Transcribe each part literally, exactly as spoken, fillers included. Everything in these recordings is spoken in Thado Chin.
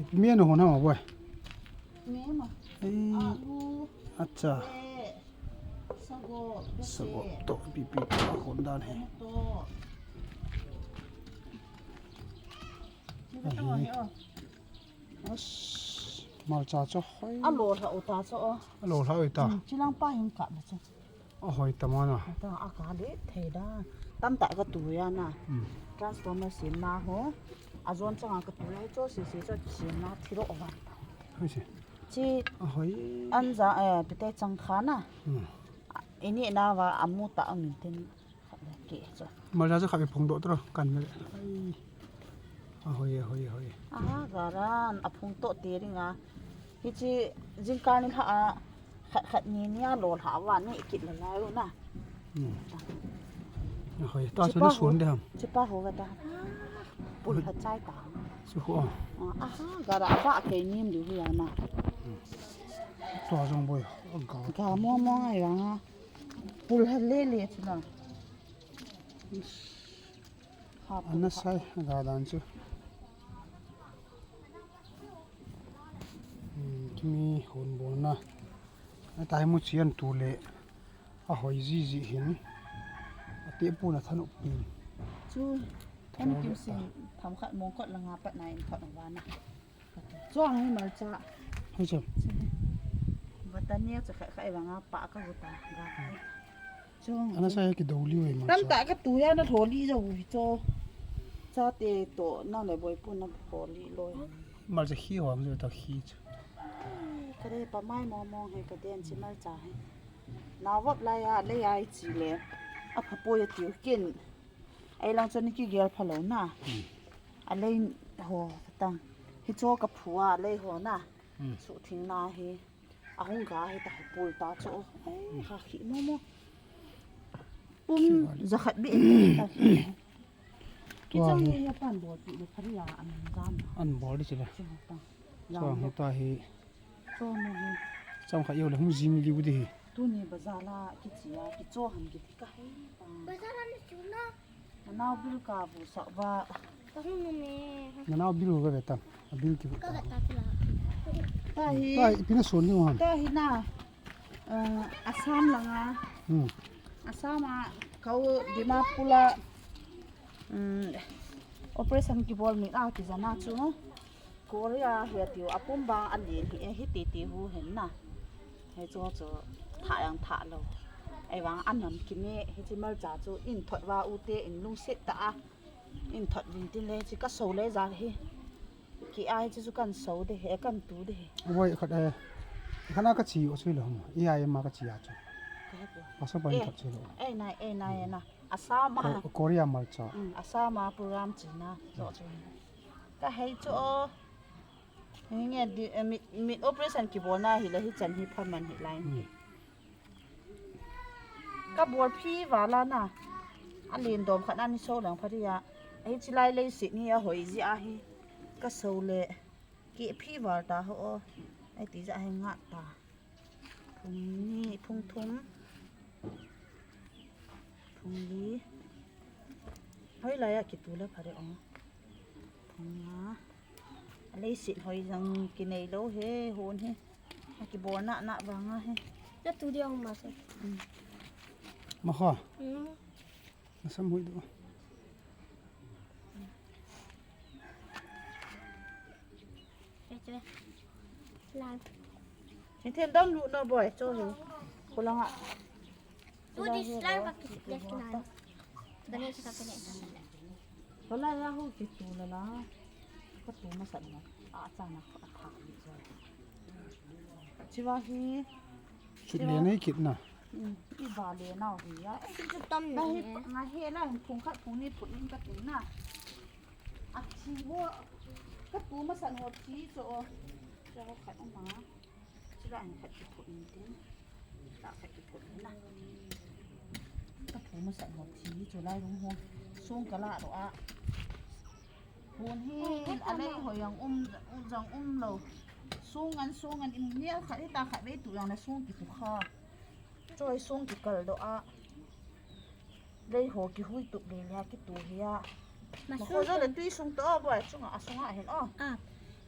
Ipi me nahon ham, boy? Me ma. Ei, alu, acha. Le, sago, bese. Sago to, ipi ipi to hon dan he. Tomato. Ni ka to he o. As, malcha cho hoi. Alo la uta cho o. Alo la uta. Hmm, chilang pa hin ka ma cho. Ahoi tamana. Ata a ka le thei da. Tamtah ka tu ya na. Hmm. Transformer sim na ho. A zon changa ka tu ya cho si si cho sim na thiro o va. Hoi si. Chi ahoi. An za, eh, pite chang kha na. Hmm. Ini na va amu ta amin tin. Ki cho. Malcha cha kha be phong do tro kan me. Ai. Ahoi, ahoi, ahoi. Aha, garan, aphung to te ringa. Hichi jingkah ni lha a, khat khat ni ni a lo lha va ni kit la lai u na. Hmm. Ahoi, ta chu na sun de ham. Chipa ho ga ta. Pul ha chai ta. Chu ho. Aha, gara ba ke nim du hi ya na. Hmm. To jong boi. Ga. Ga mo mo ngai ra nga. Pul ha le le chu na. Ana sai, ga dan chu. Hmm, tumi hon bolna. Atai mu chian tu le. Ahoi ji ji hin. Ate pu na thanu pin. Chu, kan kim sin tham khat mong kot la nga pat na in thot na va na. Chuang hi malcha. Hoi chu. Bata nia cha khai khai vanga pa ka guta ga. Chuang. Ana sa ki do liu e malcha. Tamtah ka tu ya na tholi jo hi cho. Cha te to na le boi pu na tholi lo. Malcha khi hong jo ta khi chu. Ka de pa mai mo mo he ka den chi malcha he. Na vop la ya le ya i chi le. A pha po ya tiu kin. Ei lang chun ki gel pha lo na. Hmm. A lei ho tang. Hi cho ka phu a lei ho na. Hmm. Su thing na hi. A hung ga hi ta pul ta cho. Ei, ha khi mo mo. Pum za khat bi ta. Ki chang hi ya pan bol pi le phari ya an jam. An bol di chila. Chu ta. Cho hi ta hi. Cho mo hi. Chang kha yo le hung jing liu di hi. Tuni bazar la ki chi ya ki cho han ki ti ka hei. Bazar la ni chu na. Nanao bil ka bu sa ba. Ka hung ni me. Nanao bil ka ve tam. A bil ki bu. Ka ve ta ki la. Ta hi. Ta hi pina son ni ham. Ta hi na. Eh, Assam langa. Hmm. Assam a kau Dimapur la. Hmm. Operation ki bol mi a ki jana chu. Korea hi tiu a pum bang a lin hi, eh, hi ti ti hu hen na. He chu chu tha yang tha lo. Ei vang a nam ki ne hi chi malcha chu in thot va u te in lungset ta a. In thot vin tin le chi ka so le ja hi. Ki a hi chi chu kan so de he kan tu de he. Voi khat, eh, khana ka chi o sui lo mo. I a ma ka chi a chu. Ka he pu. Ka so pa in thot chi lo. Ei nai, ei nai na. Assam a. Ko-, Korea malcha. Mm, Assam a program chi na. Cho chu. Ka hei chu o. Hi nge di, eh, mit, mit operation ki bol na hi le hi chan hi pha man hi lai. Hmm. Ka bol phi va la na. A len dom khat na ni so lang pha ri a. Hi chi lai lei si ni a hoi ji a hi. Ka so le. Ki phi va ta ho o. Ai ti ja hi nga ta. Phung ni, phung thum. Phung li. Hoi lai a ki tu le pha ri o. Phung nga. A lei sit hoi jang ki nei lo he, hon he. A ki bol na na vang a he. Na tu dia hung ma se. Mm. Ma kho. Mm. Na sam hui do. Che che. Lan. Chen then dam lu no boy, cho lu. Ko la nga. Tu di slime pa ki place na. Dane sa kane. Wala ya ho ki tu la la. Ka tu ma sa na. A cha na ko a tha ni jo. Chi wa hi. Sut le nei kit na. Mm, i ba le na hi ya. Sut tam na hi. Nga he la hin phung khat phung ni phung ni ka tu na. A chi ho. Ka tu ma sa no chi cho. Cho khat ma. Chulai in khat kiphut in tin. Chulai khat kiphut in na. Ka phu masat ho thi chulai rung ho. Sung ka la ro a. Hun hi a lei ho yang um, um jang um lo. Sung an, sung an in nia khat hi ta khat vei tu yang na sung kitu kha. Choi sung kikal do a. Lei ho kihui tup le le kitu hi a. Ma ma sung ho jo le tui sung to bo a chunga a sunga hin o. A.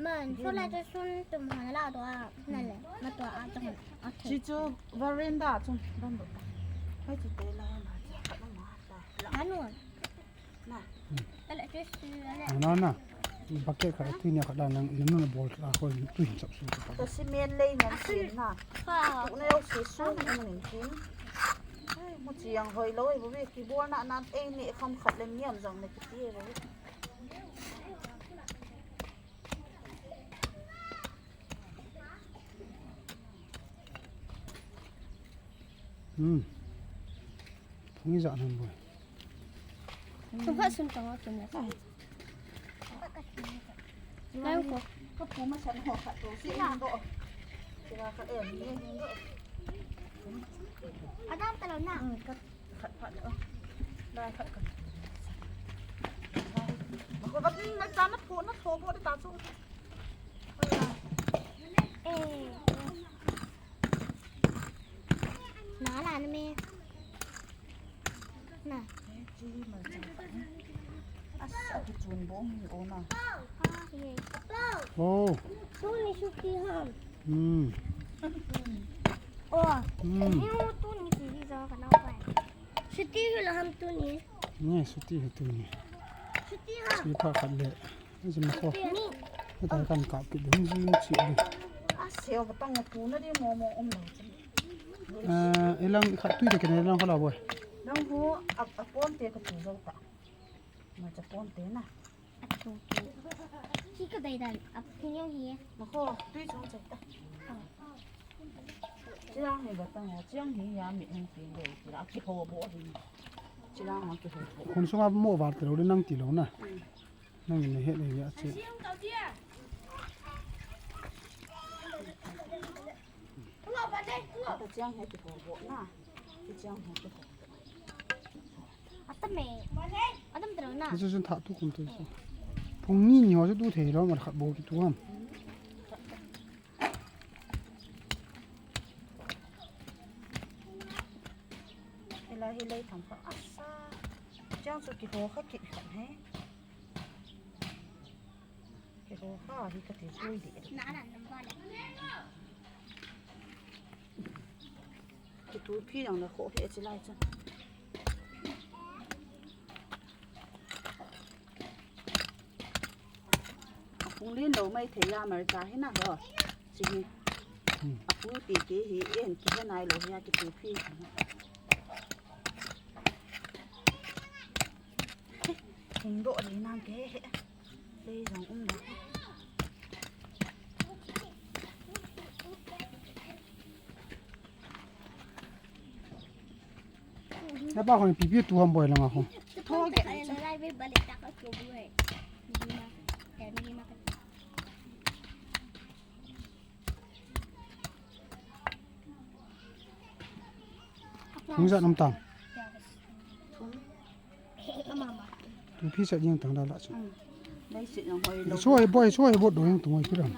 Man, sola chu sun tum hon la do a, na le, ma to a chang a thei. Chi chu veranda chu don do. Hai chu te la na cha khat na ma ta. Anu. Na. Ala chu su ala. Na na. Bucket khat tui ni khat la nang, nang na bol khat ko tui chap su ta. Ta cement lei ngan sin na. Ha. Tu na yo si su na nang kin. Ai, mo chi yang hoi lo, bo be ki bol na na ei ni kham khat le niam jang na ki ti bo. Hmm. Phung ijat ham boi. Phung khat sun tang a tum le. Lai ko. Ka pu ma san ho khat to si na do. Sila ka em ni ni do. Adam ta lo na. Hmm, ka Khat phat le, oh. Lai khat kan. Mako bat na cha na pho na tho bo de ta chu. Eh. Na la na me. Na. Asa ki chun bong ni o na. Oh. Tu ni suki ham. Hmm. Oh. Hmm. Ni tu ni ti hi jo ka na pai. Suti hi lo ham tuni. Nge, suti hi tuni. Suti ha. Suti pha khat le. Ni jim ko. Ni. Ni ta kan ka pi dum jing chi di. A seo ba tang tu na di mo mo um lo. Ah, elang khat tui de ken elang khala boi. Nang ho a, a pon te ka tu zo ta. Ma cha pon te na. Atu tu. Hi ka dai dai, a phi nyo hi. Ma ko, tui chung chai ta. Chilang hi ga tang ho, chilang hi ya mi hung pin dei, la ki ho bo hi. Chilang ma ki ho bo. Khun sunga mo var te lo de nang ti lo na. Hmm. Nang ne he le ya che. Ata chiang he ki ho bo na. Ki chiang he ki ho. Ata me. Adam tro na. Chu chun tha tu kum tu. Phung ni ni ho chu tu thei lo, ma khat bo ki tu ham. Ela hi lei tham kha asa. Chiang chu ki ho kha ki khan he. Ki ho kha hi ka ti pui di. Na na na ba le. Ki tu phi jang le kho he chi lai chu. A phung lin lo mai thei ya mar ta hi na ho. Chi hi. Hmm. A phung ti ti hi en ki he nai lo ya ki tu phi. Hing do ni nang ke he. Lei jong um lo. Na pa khon pipi tu ham boi langa khon. Tho ke. Hung jat nam tam. Tu phi sa jing tang da la chu. Dai sit jong hoi lo. So ai boi, so ai bot do yang tu ngoi phi ram.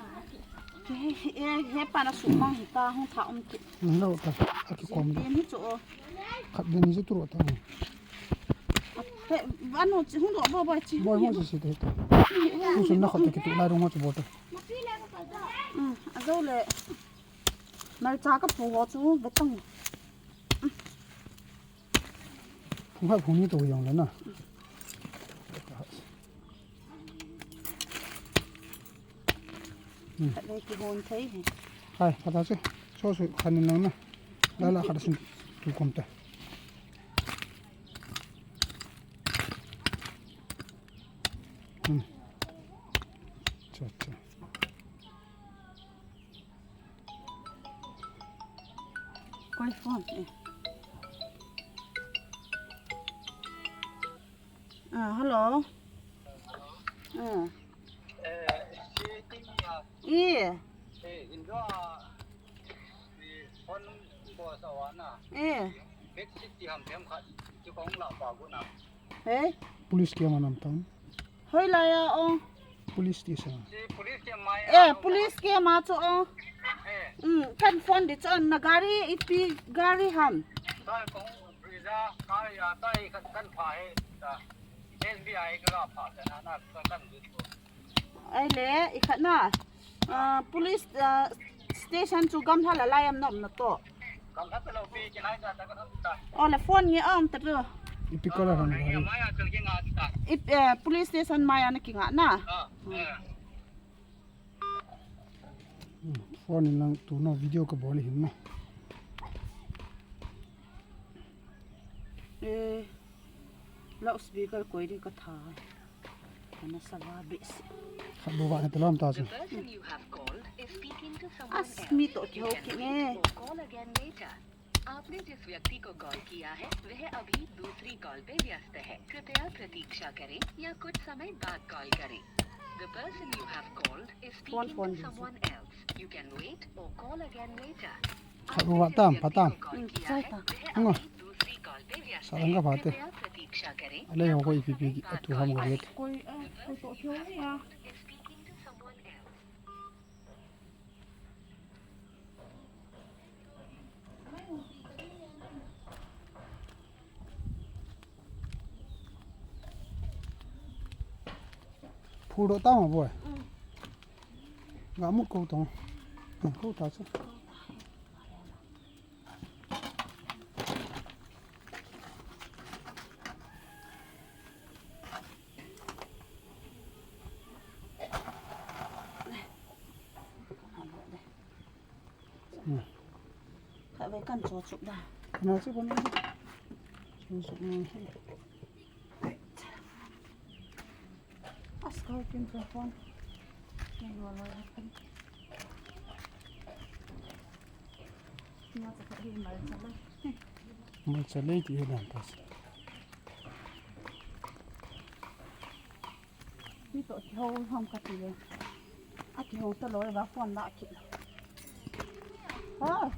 He, he, he pa na su mang hi ta hung tha um ki. Lo ta, a ki kom. Ni chu o. Khat din ni chu tu ro ta. He, vanu chi hung do bo bo chi. Boi mo chi si te ta. Hung sun na khat ki tu lai rong ho chu bo ta. Hmm, a zo le. Malcha ka pu ho chu ve tang. Phung hai phung ni to jong le na. Hmm. Khat le ki hon thei hi. Hai, khat a chu. So su khan in lang na. La la khat sun tu kom ta. Hmm. Cha cha. Koi phone, eh. Ah, hello. Ah. Eh. Eh. Hey? Police ke ma nam tam. Hoi la ya o. Police station. Eh, police ke ma chu o. Hmm, kan phone di chu na gari ipi gari ham. Sai kong visa kari a tai kan kan pha he ta. S B I ka pha ta na na kan kan. Ai le, i khat na. Ah, police, ah, station chu gamla la lai am nom na to. Gamla pe lo pi ki lai ta ta ka ta. O le phone nge am ta ru. Ipi ko la ram la. Ya, maya chal ke nga ta. Ip, eh, police station maya na ki nga na. Ah, eh. Hmm, phone in lang tu na video ka bol hin na. Eh, loudspeaker koi ding ka tha. Kana sava bes. Khat bu va na pelom ta chu. The person you have called is speaking to someone else. As mi to ki ho ki nge. You can wait or call again later. आपने जिस व्यक्ति को कॉल किया है, वह अभी दूसरी कॉल पे व्यस्त है। कृपया प्रतीक्षा करें या कुछ समय बाद कॉल करें। The person you have called is Phone, speaking phone. to someone else. You can wait or call again later. Khat bu va tam, pa tam. आपने जिस व्यक्ति को कॉल किया है, वह अभी दूसरी कॉल पे व्यस्त है। Sa lang ka pha te. कृपया प्रतीक्षा करें या कुछ समय बाद कॉल करें। Ale ho ko ipi pi atu ham ko vet. Koi, ah, koi to kyo ya. Is speaking to someone else. Phu do ta ma boy. Ga mu ko tong. Ko ta chu. Kha ve kan cho chup da. Kan cho chup na. Cho chup na. As kau kin cho phone. Ni lo lo. Ni cha ka hi mal cha le. Mal cha le ti he dan ta. Ni to ki ho ham ka ti le. A ki ho ta lo va phone la ki. Ha.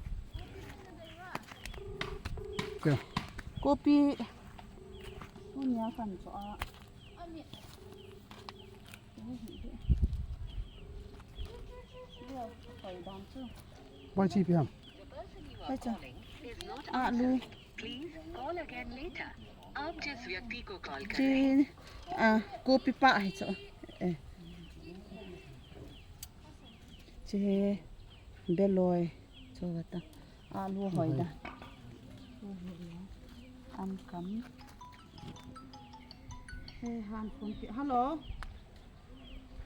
Ke. Kopi. Unya kan cho a. Bai chi pi ham. Bai cha. A lu. Please call again later. आप जिस व्यक्ति को कॉल कर रहे हैं। Chi, a, kopi pa hi cho. Eh. Che, beloi. Cho gata. A lu hoi da. An kam. He, han phone ki. Hello.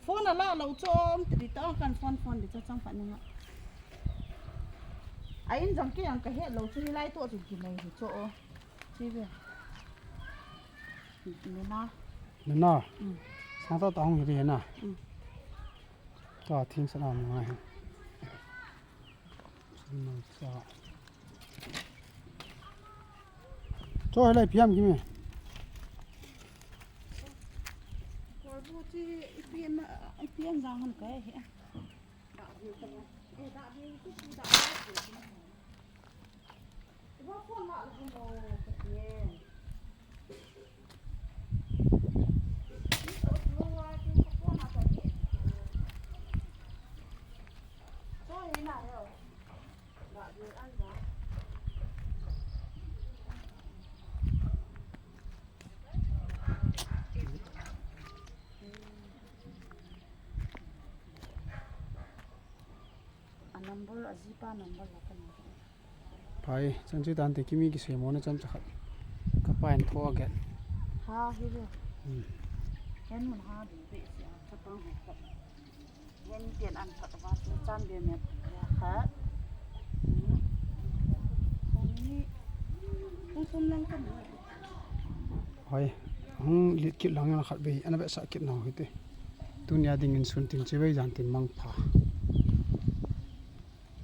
Phone a la lo chom, ti di ta kan phone, phone di cha chang pa ni nga. A in jong ki ang ka he lo chu ni lai to chu ki mai hi cho o. Chi ve. Ni na. Ni na. Mm. Sang ta ta hong hi di na. Mm. Ta thing sa na ni ngai. Sa na sa. Cho helai piam ki me. Kor bu chi ipian, ipian jang han kai he. Da bi ta. Eh, da bi tu da. Ba phone la la mo ka ti. A number, a jipa number la ka ni. Pai, chan chu dan te kimi ki se mo na chan cha khat. Ka pa in tho a get. Ha, hi ve. Hmm. Ken mun ha du pe sia, cha pang ho khat. Yen pian an khat va, chan be me ya khat. Hmm. Kong ni, kong sum lang ka ni. Hoi, hung lit kit lang na khat ve, ana ve sa kit na ho hi te. Tunia ding in sun tin che ve jan tin mang pha.